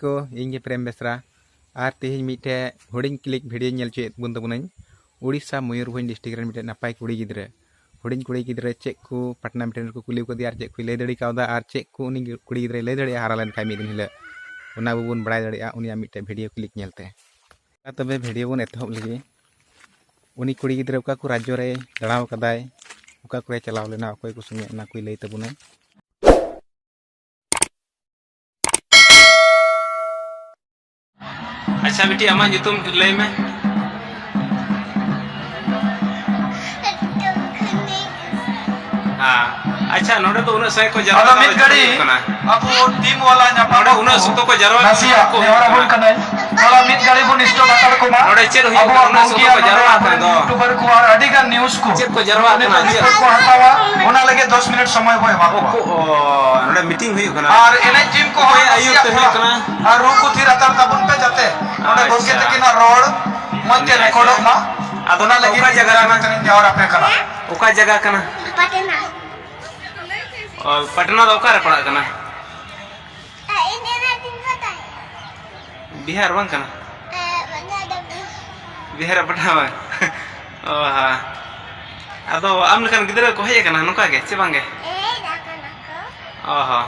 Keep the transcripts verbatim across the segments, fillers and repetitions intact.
ᱠᱚ, ᱤᱧ ᱜᱮ ᱯᱨᱮᱢ ᱵᱮᱥᱨᱟ᱾ ᱟᱨ ᱛᱮᱦᱮᱧ ᱢᱤᱫᱴᱮᱡ ᱦᱩᱰᱤᱧ clip video ᱧᱮᱞ ᱦᱚᱪᱚᱭᱮᱫ ᱵᱚᱱ ᱛᱟᱵᱚᱱᱟᱹᱧ᱾ ᱩᱲᱤᱥᱥᱟ ᱢᱚᱭᱩᱨᱵᱷᱚᱸᱡᱽ district ᱨᱮᱱ ᱢᱤᱫᱴᱮᱡ ᱱᱟᱯᱟᱭ ᱠᱩᱲᱤ ᱜᱤᱫᱽᱨᱟᱹ, ᱦᱩᱰᱤᱧ ᱠᱩᱲᱤ ᱜᱤᱫᱽᱨᱟᱹ ᱪᱮᱫ ᱠᱚ ᱯᱟᱴᱱᱟ ᱢᱤᱴᱤᱝ ᱨᱮᱠᱚ ᱠᱩᱞᱤ ᱠᱟᱫᱮᱭᱟ ᱟᱨ ᱪᱮᱫ ᱠᱚᱭ ᱞᱟᱹᱭ ᱫᱟᱲᱮ ᱠᱟᱣᱫᱟ ᱟᱨ ᱪᱮᱫ ᱠᱚ ᱩᱱᱤ ᱠᱩᱲᱤ ᱜᱤᱫᱽᱨᱟᱹᱭ ᱞᱟᱹᱭ ᱫᱟᱲᱮᱭᱟᱜᱼᱟ ᱦᱟᱨᱟ ᱞᱮᱱᱠᱷᱟᱱ ᱢᱤᱫ ᱫᱤᱱ ᱦᱤᱞᱳᱜ, ᱚᱱᱟ ᱟᱵᱚ ᱵᱚᱱ ᱵᱟᱲᱟᱭ ᱫᱟᱲᱮᱭᱟᱜᱼᱟ ᱩᱱᱤᱭᱟᱜ ᱢᱤᱫᱴᱮᱡ video clip ᱧᱮᱞᱛᱮ᱾ ᱢᱟ ᱛᱚᱵᱮ video ᱵᱚᱱ ᱮᱛᱚᱦᱚᱵ ᱞᱮᱜᱮ᱾ ᱩᱱᱤ ᱠᱩᱲᱤ ᱜᱤᱫᱽᱨᱟᱹ ᱚᱠᱟ ᱠᱚ ᱨᱟᱡᱽᱡᱚ ᱨᱮ ᱫᱟᱬᱟ ᱟᱠᱟᱫᱟᱭ, ᱚᱠᱟ ᱠᱚᱨᱮ ᱪᱟᱞᱟᱣ ᱞᱮᱱᱟ, ᱚᱠᱚᱭ ᱠᱚ ᱥᱚᱸᱜᱮ, ᱚᱱᱟ ᱠᱚᱭ ᱞᱟᱹᱭ ᱛᱟᱵᱚᱱᱟ᱾ ᱟᱪᱪᱷᱟ ᱵᱤᱴᱤ, ᱟᱢᱟᱜ ᱧᱩᱛᱩᱢ ᱞᱟᱹᱭ ᱢᱮ᱾ ᱦᱮᱸ, ᱟᱪᱪᱷᱟ, ᱱᱚᱰᱮ ᱫᱚ ᱩᱱᱟᱹᱜ ᱥᱟᱸᱜᱮ ᱠᱚ ᱡᱟᱨᱣᱟ ᱟᱫᱚ ᱠᱟᱱᱟ, ᱢᱤᱫ ᱪᱮᱫ ᱜᱷᱟᱹᱲᱤ ᱦᱩᱭᱩᱜ ᱠᱟᱱᱟ? ᱟᱵᱚ team ᱣᱟᱞᱟ ᱧᱟᱯᱟᱢ ᱱᱚᱰᱮ ᱩᱱᱟᱹᱜ ᱥᱚᱠᱛᱚ ᱠᱚ ᱡᱟᱨᱣᱟ ᱠᱟᱱᱟ, ᱱᱟᱥᱮᱭᱟᱜ ᱪᱮᱫ ᱠᱚ ᱦᱩᱭᱩᱜ ᱱᱮᱦᱚᱨ ᱟᱵᱚᱱ ᱠᱟᱱᱟ? ᱠᱟᱱᱟᱭ᱾ ᱛᱷᱚᱲᱟ ᱢᱤᱫ ᱜᱷᱟᱹᱲᱤ ᱵᱚᱱ stop ᱦᱟᱛᱟᱲ ᱠᱚᱢᱟ᱾ ᱱᱚᱰᱮ ᱪᱮᱫ ᱦᱩᱭᱩᱜ ᱠᱟᱱᱟ? ᱟᱵᱚᱣᱟᱜ ᱩᱱᱟᱹᱜ ᱥᱚᱠᱛᱚ ᱜᱚᱢᱠᱮᱭᱟᱜ ᱠᱚ ᱱᱚᱰᱮ ᱡᱟᱨᱣᱟ ᱠᱟᱱᱟ ᱫᱚ᱾ YouTuber ᱠᱚ ᱟᱨ ᱟᱹᱰᱤ ᱜᱟᱱ news ᱠᱚ᱾ ᱪᱮᱫ ᱠᱚ ᱡᱟᱨᱣᱟ ᱠᱟᱱᱟ? ᱱᱤᱛᱚᱜ ᱪᱮᱫ? Report ᱠᱚ ᱦᱟᱛᱟᱣᱟ, ᱚᱱᱟ ᱞᱟᱹᱜᱤᱫ ᱫᱚᱥ ᱢᱤᱱᱤᱴ ᱥᱚᱢᱚᱭ ᱵᱚ ᱮᱢᱟ ᱠᱚᱣᱟ᱾ ᱚ, ᱱᱚᱰᱮ meeting ᱦᱩᱭᱩᱜ ᱠᱟᱱᱟ᱾ ᱟᱨ ᱮᱱᱮᱡ team ᱠᱚ ᱚᱠᱚᱭᱟᱜ ᱟᱹᱭᱩᱨ ᱛᱮ ᱦᱩᱭᱩᱜ ᱠᱟᱱᱟ? ᱟᱨ ᱨᱩ ᱠᱚ ᱛᱷᱤᱨ ᱦᱟᱛᱟᱲ ᱛᱟᱵᱚᱱ ᱯᱮ, ᱡᱟᱛᱮ ᱱᱚᱰᱮ ᱟᱪᱪᱷᱟ᱾ ᱜᱚᱢᱠᱮ ᱛᱟᱹᱠᱤᱱᱟᱜ ᱨᱚᱲ ᱢᱚᱡᱽ ᱛᱮ ᱟᱪᱪᱷᱟ᱾ recordᱚᱜ ᱢᱟ᱾ ᱟᱫᱚ ᱚᱱᱟ ᱞᱟᱹᱜᱤᱫ ᱚᱠᱟ ᱡᱟᱭᱜᱟ ᱠᱟᱱᱟ? ᱡᱟᱣᱨᱟ ᱟᱯᱮ ᱠᱟᱱᱟ᱾ ᱚᱠᱟ ᱡᱟᱭᱜᱟ ᱠᱟᱱᱟ? ᱯᱟᱴᱱᱟ᱾ ᱚ, ᱯᱟᱴᱱᱟ ᱫᱚ ᱚᱠᱟᱨᱮ ᱯᱟᱲᱟᱜ ᱠᱟᱱᱟ? ᱵᱤᱦᱟᱨ ᱵᱟᱝ ᱠᱟᱱᱟ? ᱵᱤᱦᱟᱨ ᱯᱟᱴᱱᱟ ᱵᱟᱝ? ᱚ ᱦᱚᱸ᱾ ᱟᱫᱚ ᱟᱢ ᱞᱮᱠᱟᱱ ᱜᱤᱫᱽᱨᱟᱹ ᱠᱚ ᱦᱮᱡ ᱟᱠᱟᱱᱟ ᱱᱚᱝᱠᱟ ᱜᱮ, ᱪᱮ ᱵᱟᱝ ᱜᱮ? ᱚ ᱦᱚᱸ᱾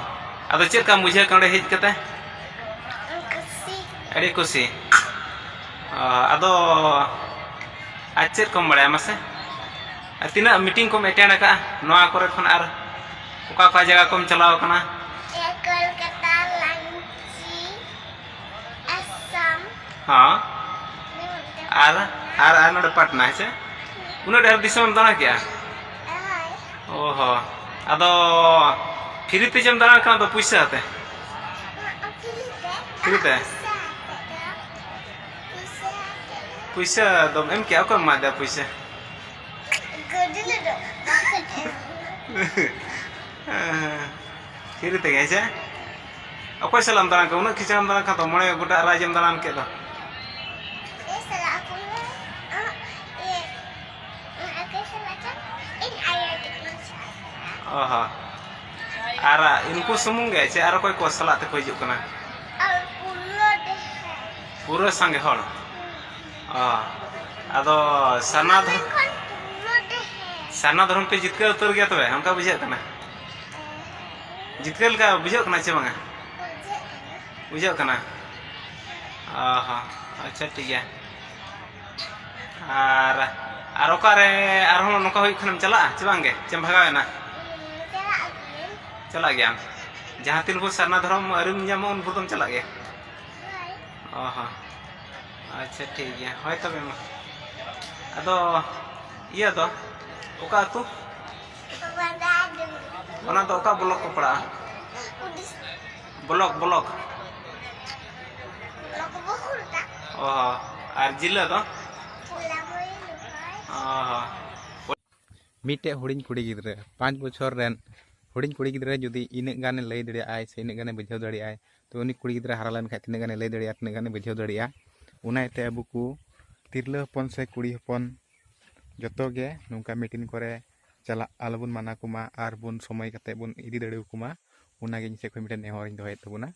ᱟᱫᱚ ᱪᱮᱫ ᱞᱮᱠᱟᱢ ᱵᱩᱡᱷᱟᱹᱣ ᱠᱟᱱᱟ ᱚᱸᱰᱮ ᱦᱮᱡ ᱠᱟᱛᱮ? ᱟᱹᱰᱤ ᱠᱩᱥᱤ᱾ ᱚ, ᱟᱫᱚ ᱟᱨ ᱪᱮᱫ ᱠᱚᱢ ᱵᱟᱲᱟᱭᱟ ᱢᱟᱥᱮ? ᱟᱨ ᱛᱤᱱᱟᱹᱜ meeting ᱠᱚᱢ attend ᱟᱠᱟᱫᱼᱟ ᱱᱚᱣᱟ ᱠᱚᱨᱮ ᱠᱷᱚᱱ? ᱟᱨ ᱚᱠᱟ ᱚᱠᱟ ᱡᱟᱭᱜᱟ ᱠᱚᱢ ᱪᱟᱞᱟᱣ ᱟᱠᱟᱱᱟ? ᱠᱳᱞᱠᱟᱛᱟ, ᱨᱟᱸᱪᱤ, ᱟᱥᱟᱢ᱾ ᱦᱚᱸ᱾ ᱟᱨ, ᱟᱨ, ᱟᱨ ᱱᱚᱰᱮ ᱯᱟᱴᱱᱟ, ᱦᱮᱸ ᱥᱮ? ᱩᱱᱟᱹᱜ ᱰᱷᱮᱨ ᱫᱤᱥᱚᱢᱮᱢ ᱫᱟᱬᱟ ᱠᱮᱜᱼᱟ? ᱦᱳᱭ᱾ ᱚ ᱦᱚᱸ᱾ ᱟᱫᱚ free ᱛᱮ ᱪᱮᱢ ᱫᱟᱬᱟᱱ ᱠᱟᱱᱟ, ᱟᱫᱚ ᱯᱩᱭᱥᱟᱹ ᱟᱛᱮ? ᱦᱚᱸ, free ᱛᱮ᱾ Free ᱛᱮ? ᱯᱩᱭᱥᱟᱹ ᱟᱛᱮ ᱫᱚ, ᱯᱩᱭᱥᱟᱹ ᱟᱛᱮ ᱫᱚ᱾ ᱯᱩᱭᱥᱟᱹ ᱫᱚᱢ ᱮᱢ ᱠᱮᱜᱼᱟ? ᱚᱠᱚᱭᱮᱢ ᱮᱢᱟᱫᱮᱭᱟ ᱯᱩᱭᱥᱟᱹ? ᱜᱟᱹᱰᱤ ᱞᱟᱹᱰᱩ᱾ Free ᱛᱮᱜᱮ, ᱦᱮᱸ ᱥᱮ? ᱚᱠᱚᱭ ᱥᱟᱞᱟᱜ ᱮᱢ ᱫᱟᱬᱟᱱ ᱠᱟᱱᱟ? ᱩᱱᱟᱹᱜ ᱠᱷᱤᱪᱟᱹᱲ ᱮᱢ ᱫᱟᱬᱟᱱ ᱠᱷᱟᱱ ᱫᱚ ᱢᱚᱬᱮ ᱜᱚᱴᱟᱝ ᱨᱟᱡᱽ ᱮᱢ ᱫᱟᱬᱟᱱ ᱠᱮᱫ ᱫᱚ᱾ ᱤᱧ ᱥᱟᱞᱟᱜ ᱚᱠᱚᱭ ᱦᱚᱸ, ᱚ, ᱤᱭᱟᱹ, ᱚᱠᱚᱭ ᱥᱟᱞᱟᱜ ᱪᱚ? ᱤᱧ ᱟᱭᱳ ᱛᱟᱹᱠᱤᱱ ᱥᱟᱞᱟᱜ᱾ ᱚ ᱦᱚᱸ᱾ ᱟᱨ ᱩᱱᱠᱩ ᱥᱩᱢᱩᱝ ᱜᱮ ᱪᱮ ᱟᱨ ᱚᱠᱚᱭ ᱠᱚ ᱥᱟᱞᱟᱜ ᱛᱮᱠᱚ ᱦᱤᱡᱩᱜ ᱠᱟᱱᱟ? ᱟᱨ ᱩᱱᱠᱩ ᱯᱩᱨᱟᱹ ᱥᱟᱸᱜᱮ ᱦᱚᱲ᱾ ᱚ, ᱟᱫᱚ ᱥᱟᱨᱱᱟ ᱫᱷᱚᱨᱚᱢ, ᱥᱟᱨᱱᱟ ᱫᱷᱚᱨᱚᱢ ᱯᱮ ᱡᱤᱛᱠᱟᱹᱨ ᱩᱛᱟᱹᱨ ᱜᱮᱭᱟ ᱛᱚᱵᱮ, ᱚᱱᱠᱟ ᱵᱩᱡᱷᱟᱹᱜ ᱠᱟᱱᱟ? ᱡᱤᱛᱠᱟᱹᱨ ᱞᱮᱠᱟ ᱵᱩᱡᱷᱟᱹᱜ ᱠᱟᱱᱟ ᱪᱮ ᱵᱟᱝᱟ? ᱵᱩᱡᱷᱟᱹᱜ ᱠᱟᱱᱟ᱾ ᱚ ᱦᱚᱸ, ᱟᱪᱪᱷᱟ, ᱴᱷᱤᱠ ᱜᱮᱭᱟ᱾ ᱟᱨ, ᱟᱨ ᱚᱠᱟᱨᱮ ᱟᱨᱦᱚᱸ ᱱᱚᱝᱠᱟ ᱦᱩᱭᱩᱜ ᱠᱷᱟᱱᱮᱢ ᱪᱟᱞᱟᱜᱼᱟ ᱪᱮ ᱵᱟᱝ ᱜᱮ? ᱪᱮᱢ ᱵᱷᱟᱜᱟᱣ ᱮᱱᱟ? ᱪᱟᱞᱟᱜ ᱜᱮᱭᱟᱢ? ᱡᱟᱦᱟᱸ ᱛᱤᱱ ᱵᱷᱳᱨ ᱥᱟᱨᱱᱟ ᱫᱷᱚᱨᱚᱢ ᱟᱹᱣᱨᱤᱢ ᱧᱟᱢᱚᱜ, ᱩᱱ ᱵᱷᱳᱨ ᱫᱚᱢ ᱪᱟᱞᱟᱜ ᱜᱮᱭᱟ? ᱚ ᱦᱚᱸ, ᱟᱪᱪᱷᱟ, ᱴᱷᱤᱠ ᱜᱮᱭᱟ, ᱦᱳᱭ ᱛᱚᱵᱮ ᱢᱟ᱾ ᱟᱫᱚ ᱤᱭᱟᱹ ᱫᱚ ᱚᱠᱟ ᱟᱹᱛᱩ? ᱚᱱᱟ ᱫᱚ ᱚᱠᱟ ᱵᱞᱚᱠ ᱠᱚ ᱯᱟᱲᱟᱜᱼᱟ? Block, block. ᱚ ᱦᱚᱸ, ᱟᱨ ᱡᱤᱞᱟᱹ ᱫᱚ? ᱚ ᱦᱚᱸ᱾ ᱢᱤᱫᱴᱮᱡ ᱦᱩᱰᱤᱧ ᱠᱩᱲᱤ ᱜᱤᱫᱽᱨᱟᱹ, ᱯᱟᱸᱪ ᱵᱚᱪᱷᱚᱨ ᱨᱮᱱ ᱦᱩᱰᱤᱧ ᱠᱩᱲᱤ ᱜᱤᱫᱽᱨᱟᱹ ᱡᱩᱫᱤ ᱤᱱᱟᱹᱜ ᱜᱟᱱᱮ ᱞᱟᱹᱭ ᱫᱟᱲᱮᱭᱟᱜᱼᱟᱭ ᱥᱮ ᱤᱱᱟᱹᱜ ᱜᱟᱱᱮ ᱵᱩᱡᱷᱟᱹᱣ ᱫᱟᱲᱮᱭᱟᱜᱼᱟᱭ, ᱛᱚ ᱩᱱᱤ ᱠᱩᱲᱤ ᱜᱤᱫᱽᱨᱟᱹ ᱦᱟᱨᱟ ᱞᱮᱱᱠᱷᱟᱱ ᱛᱤᱱᱟᱹᱜ ᱜᱟᱱᱮ ᱞᱟᱹᱭ ᱫᱟᱲᱮᱭᱟᱜᱼᱟ, ᱛᱤᱱᱟᱹᱜ ᱜᱟᱱᱮ ᱵᱩᱡᱷᱟᱹᱣ ᱫᱟᱲᱮᱭᱟᱜᱼᱟ᱾ ᱚᱱᱟ ᱤᱭᱟᱹᱛᱮ ᱟᱵᱚ ᱠᱚ ᱛᱤᱨᱞᱟᱹ ᱦᱚᱯᱚᱱ ᱥᱮ ᱠᱩᱲᱤ ᱦᱚᱯᱚᱱ ᱡᱚᱛᱚ ᱜᱮ ᱱᱚᱝᱠᱟ ᱢᱤᱴᱤᱝ ᱠᱚᱨᱮ ᱪᱟᱞᱟᱜ ᱟᱞᱚᱵᱚᱱ ᱢᱟᱱᱟ ᱠᱚᱢᱟ, ᱟᱨ ᱵᱚᱱ ᱥᱚᱢᱚᱭ ᱠᱟᱛᱮ ᱵᱚᱱ ᱤᱫᱤ ᱫᱟᱲᱮᱭᱟᱠᱚ ᱢᱟ᱾ ᱚᱱᱟᱜᱮ ᱤᱧ ᱥᱮᱫ ᱠᱷᱚᱱ ᱢᱤᱫᱴᱮᱱ ᱱᱮᱦᱚᱨᱤᱧ ᱫᱚᱦᱚᱭᱮᱫ ᱛᱟᱵᱚᱱᱟ᱾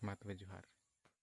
ᱢᱟ ᱛᱚᱵᱮ ᱡᱚᱦᱟᱨ᱾